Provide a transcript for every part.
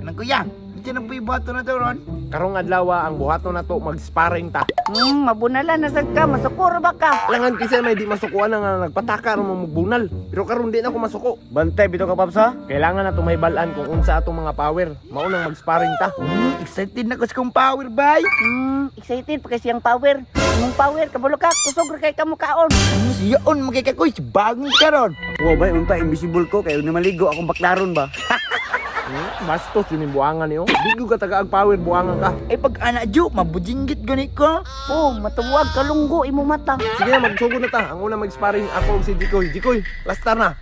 Anong kuya? Unsa na po'y buhaton na to ron? Karong adlaw ang buhaton nato mag-sparring ta. Mabunalan na sad ka, masukuro ba ka? Langan kasi may di masukuan na nga nagpataka ron mo magbunal. Pero karon di na ako masuko. Bantay bitaw ka, Paps, ha? Kailangan na tumay balaan kung unsa atong mga power. Maunang mag-sparring ta. Excited na ko sa kong power bay. Excited pa kasi ang power. Imong power kabalo ka, kusog ra kay kamukaon. Siyaon mo kay kakoy, bagong karon. Wow, bay, unta invisible ko kay una maligo akong baklaron ba. Bastos yun yung buangan niyo. Di ko ka taga power buangan ka. Ay pag ana ju, mabujinggit gani ko. Oh, matuwag kalunggo imong mata. Sige na, magsugod na ta. Ang una mag-sparring ako ug si Jikoy. Jikoy, lastar na.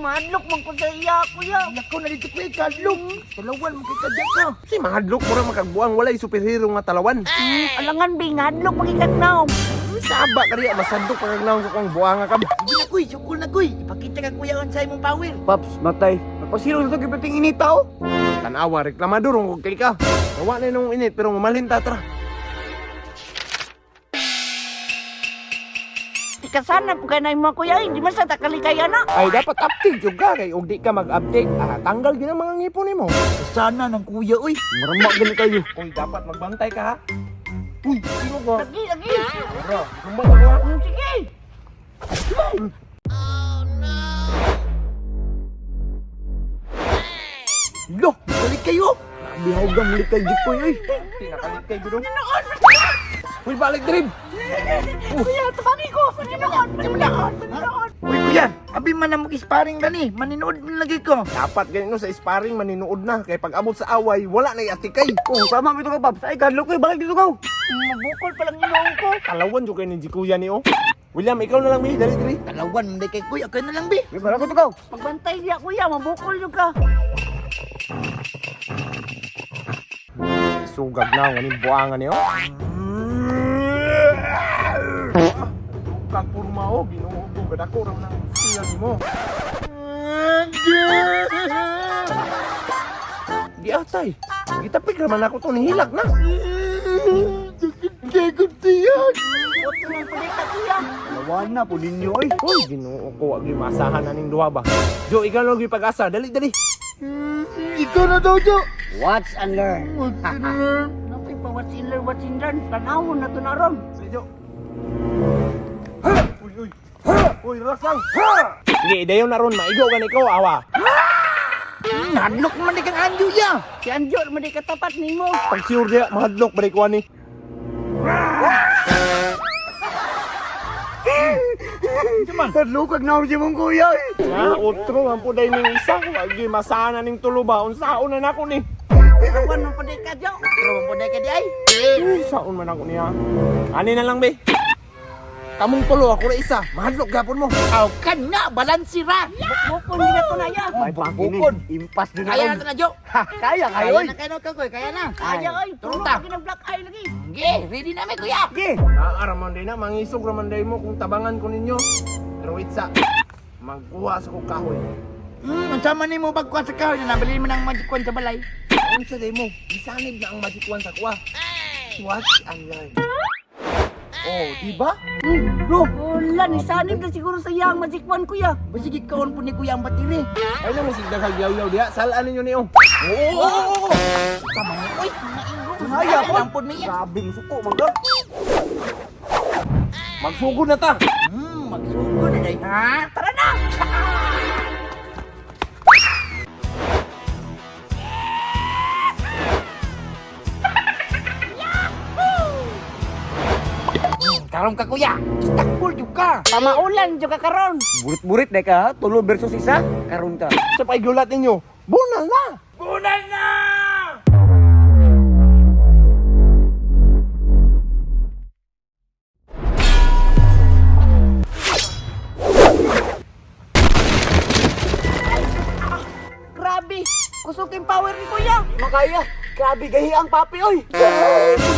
Madlok man ko sa iya, kuya. Nako na dito kuya, kalong. Talawan mo kay kadya ka. Si mahadlok mo ra makagbuang walay superhero nga talawan. Alangan bi, ngadlok magikagnaw. Saba kariya masadok pagagnaon sa kong buanga ka. Sige na kuy, sukol na kuy. Ipakita ka kuya unsay imong power. Paps, matay. Nagpasilong sa to gipating inita oh. Tanawa reklamador kung kay ka. Nawa na nung init pero mamalhin ta tara. Tika sana po kay na imo kuya, hindi man sa takalikaya na. Ay dapat update jud ka kay og di ka mag-update, tanggal gid ang mga ngipon nimo. Sana ng kuya uy. Marama gani kayo. Uy, dapat magbantay ka ha. Uy, sino ka? Lagi, lagi. Tara, sumba ka ha. Sige. Lo, balik kayo. Bihawg ang muli kay Jikoy oy. Pinakalit kay gudong. Uy, balik drib. Kuya, tumangi ko. Maninood, maninood, maninood. Uy kuya, abi man na mo sparring gani. Maninood man lagi ko. Dapat ganito sa sparring maninuod na kay pag abot sa away wala na atikay. Oh, tama bitaw ka, Paps. Ay, kadlok koy, balik dito ka. Mabukol pa lang inoong ko. Talawan jud kay ni Jikuya ni oh. William, ikaw na lang mi, dali dali. Talawan man kay kuya, kay na lang bi. May bara ko to ka. Pagbantay niya, kuya, mabukol yung ka. Sugag na nganing buangan niyo. Kag purma oh, Ginoo ko kadako ra nang siya nimo. Di atay. Gitapik ra man ako to nihilak na. Sakit kay ko tiyan. Otro man pud ka, kuya. Lawan na po ninyo oy. Uy, Ginoo ko wag masahan na ning duha ba. Jo, ikaw lang gyud pag-asa. Dali dali. Ikaw na daw, Jo. Watch and learn. Napay pa what's in learn, what's in learn. Tanawon na to na ron. Dali, Jo. Ha! Uy, uy. Ha! Uy, relax lang. Ha! Sige, idayon na ron maigo gani ko awa. Nadlok man di kang anjo ya. Si Anjo, man di katapat nimo. Pag sure diya, mahadlok balik ko ani. Kadlok kag naon si mong kuya oy. Ah, otro man po dahil ning isa. Wag gyud masahan na ning tulo ba. Unsaon na nako ni. Awan man pud ka, Jo. Pero man po ka di ay. Uy, saon man ako niya. Ani na lang be. Kamong tulo ako ra isa. Mahadlok gapon mo. Aw kan na balansi ra. Bukol na to na ya. May Bukod. bukod. Impas din Kaya na to na, Jo. Kaya kayo Kaya oy. na kayo ka, kuya. Kaya na. Kaya oy, Turun turun ta. ta. Ng black eye lagi. Sige, ready na mi kuya. Sige. Naa raman din na mangisog raman day mo kung tabangan ko ninyo. Pero wait sa magkuha sa kong kahoy. Unsa man nimo pagkuha sa kahoy na nabili man ang magic wand sa balay. Unsa day mo? Gisanib na ang magic wand sa kuha. Watch and learn. Oh, di ba? Bro, Wala, ni sanib na siguro sa iya ang magic wand, kuya. basig ikaon po ni kuya ang batiri. Ay na mo sigdag yaw-yaw diha. Salaan ninyo niyo. Oo! Sama mo, oy, mga ingro. Kaya Kaya lang po niya. Grabe mo suko man ka. Magsugod na ta. Magsugo na day ha. Tara na! Karon ka kuya, istakbol jud ka. Pamaulan jo ka karon. Burit-burit dai ka ha. Tulo versus isa. Karon ka. Sa paigulat ninyo, bunal na! Bunal na! Grabe, kusog yung power ni kuya. Makaya. Grabe gahi ang papi oy. Di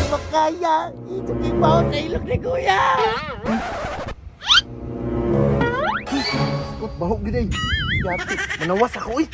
makaya. Ito kay bawat sa ilog ni kuya. Scott, bahog gid ay. Yati, manawas ako eh.